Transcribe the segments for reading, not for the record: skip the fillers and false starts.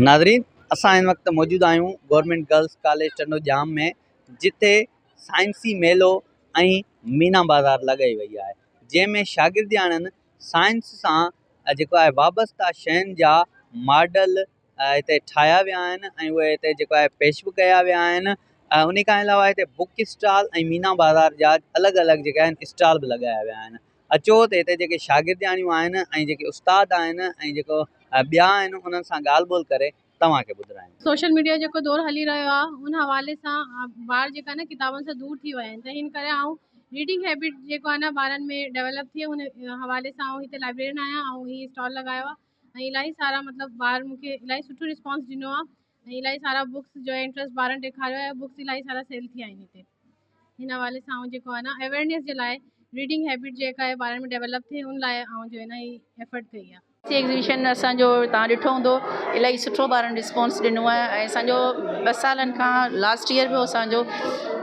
ناظرين اسان هن وقت موجود آهيون government girls college Tando Jam ۾ جتي سائنسي ميلو ۽ مينا بازار لڳائي وئي آهي جنهن ۾ شاگردياڻين سائنس سان جيڪو آهي وابسته شين جا ماڊل هتي ٺاهيا ويا آهن ۽ اهي هتي جيڪو آهي پيش به ڪيا ويا آهن ۽ ان کان علاوه هتي بڪ اسٽال ۽ مينا بازار جا الڳ الڳ جيڪا آهن اسٽال به لڳايا ويا آهن اچو ته هتي جيڪي شاگردياڻيون آهن ۽ جيڪي استاد آهن ۽ جيڪو ٻيا آهن انهن سان ڳالهه ٻولهه ڪري توهان کي ٻڌرايون. سوشل ميڊيا جيڪو دور هلي رهيو آهي ان حوالي سان ٻار جيڪا نه ڪتابن سان دور ٿي ويا آهن ته هن ڪري آئون ريڊنگ هيبٽ جيڪو آهي نه ٻارن ۾ ڊيولپ ٿئي ان حوالي سان آئون هتي لائبريرين آهيان آئون هي اسٽال لڳايو آهي ۽ الاهي سارا مطلب ٻار مون کي الاهي سٺو رسپانس ڏنو آهي ۽ الاهي سارا بڪس جو انٽرسٽ ٻارن ڏيکاريو آهي بڪس الاهي سارا سيل ٿيا آهن هتي هن حوالي سان آئون جيڪو آهي نه اويئرنيس جي لاء ريڊنگ هيبٽ جيڪا آهي ٻارن ۾ ڊيولپ ٿئي ان لاء آئون جو آهي نه هي ايفرٽ ڪئي آهي. سي ايگزيبيشن اسان جو توهان ڏٺو هوندو الاهي سٺو ٻارن رسپانس ڏنو آهي ۽ اسان جو ٻه سالن کان لاسٽ ايئر به اسان جو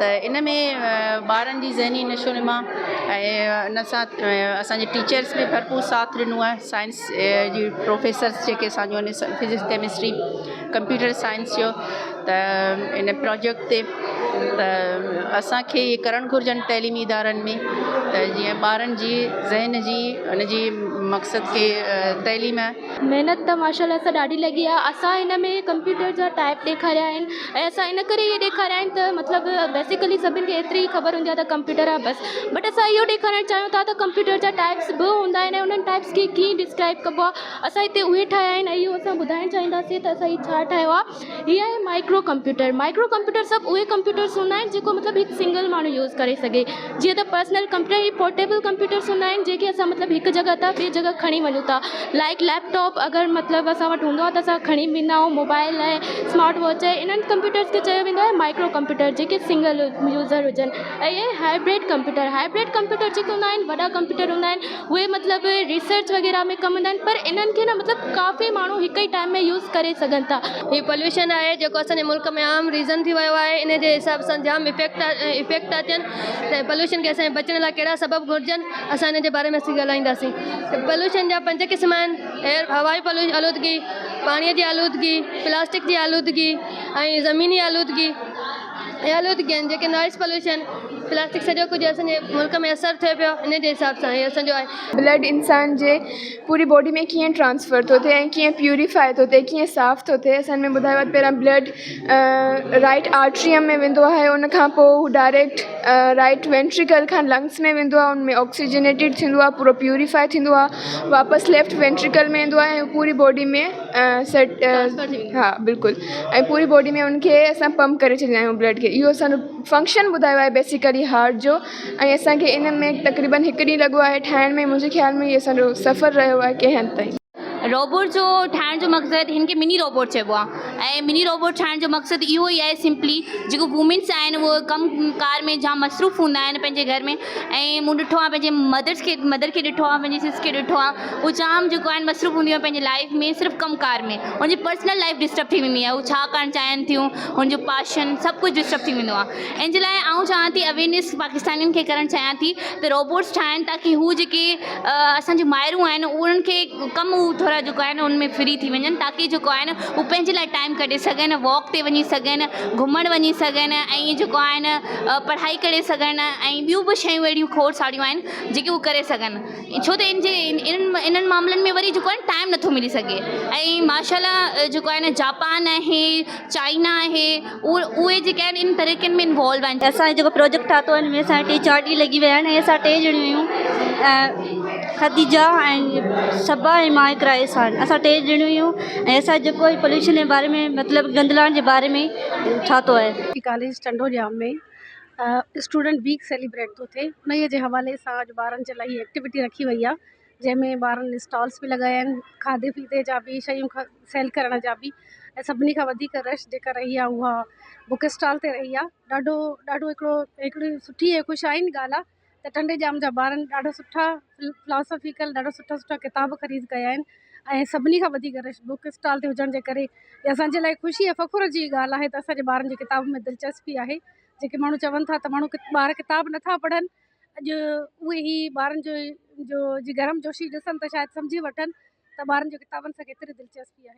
ته ان ۾ ٻارن جي ذهني نشو نما ۽ ان سان اسان جي ٽيچرس به ڀرپور ساٿ ڏنو آهي سائنس جي پروفيسرس جيڪي اسان جو فزڪس ڪيمسٽري ڪمپيوٽر سائنس جو ته ان پروجيڪٽ تي ته اسانکي اهي ڪرڻ گهرجن تعليمي ادارن ۾ ته جيئن ٻارن جي ذهن جي ان جي مقصد کي تعليم. محنت ته ماشاء الله سان ڏاڍي لڳي آهي اسان هن ۾ ڪمپيوٽر جا ٽائپ ڏيکاريا آهن ۽ اسان ان ڪري اهي ڏيکاريا آهن ته مطلب بيسيڪلي سڀني کي ايتري ئي خبر هوندي آهي ته ڪمپيوٽر آهي بس بٽ اسان اهو ڏيکارڻ چاهيون ٿا ته ڪمپيوٽر جا ٽائپس به هوندا آهن ۽ انهن ٽائپس کي ڪيئن ڊسڪرائب ڪبو آهي اسان هتي اهي ٺاهيا آهن ۽ اهو اسان ٻڌائڻ چاهينداسين ته اسان هي ڇا ٺاهيو آهي هي آهي مائڪرو ڪمپيوٽر مائڪرو ڪمپيوٽر سڀ اهي ڪمپيوٽرس هوندا آهن جيڪو مطلب هڪ سنگل ماڻهو يوز ڪري سگهي جيئن ته پرسنل ڪمپيوٽر هي پورٽيبل ڪمپيوٽرس هوندا آهن جيڪي اسان مطلب هڪ جڳهه تان ٻي جڳهه کڻي وڃون ٿا لائيڪ ليپ ٽاپ اگر مطلب اسان وٽ هوندو آهي ته اسان کڻي ويندا آهيون موبائل آهي اسمارٽ واچ آهي انهن ڪمپيوٽرس کي چيو ويندو آهي مائڪرو ڪمپيوٽر جيڪي سنگل يوزر هجن ۽ اهي هائبرڊ ڪمپيوٽر هائبرڊ ڪمپيوٽر جيڪي هوندا آهن وڏا ڪمپيوٽر هوندا آهن اهي مطلب ريسرچ وغيره ۾ ڪم ايندا آهن پر انهن کي نه مطلب ڪافي ماڻهو هڪ ئي ٽائيم ۾ يوز ڪري سگهن ٿا. هي پوليوشن آهي جيڪو اسان جي ملڪ ۾ عام ريزن ٿي ويو آهي ان جي حساب سان جام افيڪٽ افيڪٽ ٿا ٿين ته پوليوشن کي اسان کي بچڻ لاء ڪهڙا سبب گهرجن اسان ان جي باري ۾ اسين ڳالهائينداسين ته پوليوشن جا پنج قسم آهن ايئر هوائي آلودگي پاڻي جي آلودگي پلاسٽڪ جي آلودگي ۽ زميني آلودگي ۽ آلودگي آهن جيڪي نوائز پوليوشن پلاسٽڪ سڄو ڪجهه اسان جي ملڪ ۾ اثر ٿئي پيو ان جي حساب سان هي اسان جو آهي. بلڊ انسان جي پوري باڊي ۾ ڪيئن ٽرانسفر ٿو ٿئي ۽ ڪيئن پيوريفائي ٿو ٿئي ڪيئن صاف ٿو ٿئي اسان ۾ ٻڌايو آهي پهريان بلڊ رائيٽ آرٽريم ۾ ويندو آهي ان کان پوء هو ڊائريڪٽ رائيٽ وينٽريڪل کان لنگس ۾ ويندو آهي ان ۾ آڪسيجنيٽيڊ ٿيندو آهي پورو پيوريفائي ٿيندو آهي واپس ليفٽ وينٽريڪل ۾ ايندو آهي ۽ پوري باڊي ۾ سيٽ ها بلڪل ۽ پوري باڊي ۾ ان کي اسان پمپ ڪري ڇڏيندا آهيون بلڊ کي اهو اسان جو فنڪشن ٻڌايو آهي بيسيڪلي هارٽ جو ۽ اسان کي ان ۾ تقريبن هڪ ڏينهن لڳو آهي ٺاهڻ ۾ منهنجي خيال ۾ هي اسان جو سفر رهيو آهي ڪنهن حد تائين. روبوٽ جو ٺاهڻ جو مقصد هن کي مني روبوٽ چئبو آهي ۽ مني روبوٽ ٺاهڻ جو مقصد اهو ئي آهي سمپلي جيڪو وومينس آهن اهي ڪم ڪار ۾ جام مصروف هوندا آهن پنهنجي گهر ۾ ۽ مون ڏٺو آهي پنهنجي مدرس کي مدر کي ڏٺو آهي پنهنجي سس کي ڏٺو آهي هو جام جيڪو آهن مصروف هونديون آهن پنهنجي لائيف ۾ صرف ڪم ڪار ۾ هن جي پرسنل لائيف ڊسٽرب ٿي ويندي آهي هو ڇا ڪرڻ چاهين ٿيون هن جو پيشن سڀ ڪجهه ڊسٽرب ٿي ويندو آهي ان جي لاءِ آئون چوان ٿي اويئرنيس پاڪستانين کي ڪرڻ چاهيان ٿي ته روبوٽس ٺاهين تاڪه هو جيڪي اسان جون مائرون آهن انهن کي ڪم هو ٿورا جيڪو آهن ان ۾ فري ٿي وڃن تاڪه جيڪو آهي نه هو پنهنجي لاءِ ٽائيم ڪڍي سگهن واڪ تي وڃي سگهن گهمڻ وڃي سگهن ۽ جيڪو آهي نه پڙهائي ڪري سگهن ۽ ٻيون به شيون اهڙيون کوڙ ساريون آهن جيڪي هو ڪري سگهن. ڇو ته ان جي انهن انهن معاملن ۾ وري جيڪو آهي نه ٽائيم نٿو ملي سگهي ۽ ماشاء الله جيڪو آهي نه جاپان آهي چائنا آهي اهي جيڪي آهن ان طريقن ۾ انوالو آهن. اسان جو جيڪو پروجيڪٽ ٺاتو آهي ان ۾ اسان جا ٽي چار ڏينهن لڳي ويا آهن ۽ اسان ٽي ڄڻيون آهيون ۽ خديجه ۽ صبا ۽ مان هڪ راجسٿان اسان ٽي ڄڻيون آهيون ۽ اسان جيڪو پوليوشن جي باري ۾ مطلب گندلاڻ جي باري ۾ ٺاتو آهي. College Tando Jam ۾ student week celebrate ٿو ٿئي انهيء جي حوالي سان اڄ ٻارن جي لاءِ هيءَ ايڪٽيوٽي رکي وئي آهي جنهن ۾ ٻارن اسٽالس به لڳايا آهن کاڌي پيتي جا به شيون سيل ڪرڻ جا به ۽ سڀني کان وڌيڪ رش جيڪا رهي آهي اها بڪ اسٽال تي رهي آهي ڏاڍو ڏاڍو هڪڙو هڪڙي سٺي ۽ خوش آئين ڳالهه آهي ته ٽنڊي ڄام جا ٻارن ڏاڍا سٺا فلاسافيڪل ڏاڍا سٺا سٺا ڪتاب خريد ڪيا آهن ۽ سڀني کان وڌيڪ رش بڪ اسٽال تي هجڻ جي ڪري هي اسان جي لاءِ خوشي ۽ فخر جي ڳالهه آهي ته اسان جي ٻارن جي ڪتاب ۾ دلچسپي آهي جيڪي ماڻهو چون ٿا ته ماڻهو ٻار ڪتاب نٿا پڙهن اڄ اهي ئي ٻارن جو جو جي گرم جوشي ڏسن ته شايد سمجهي وٺن ته ٻارن جو ڪتابن سان ڪيتري دلچسپي آهي.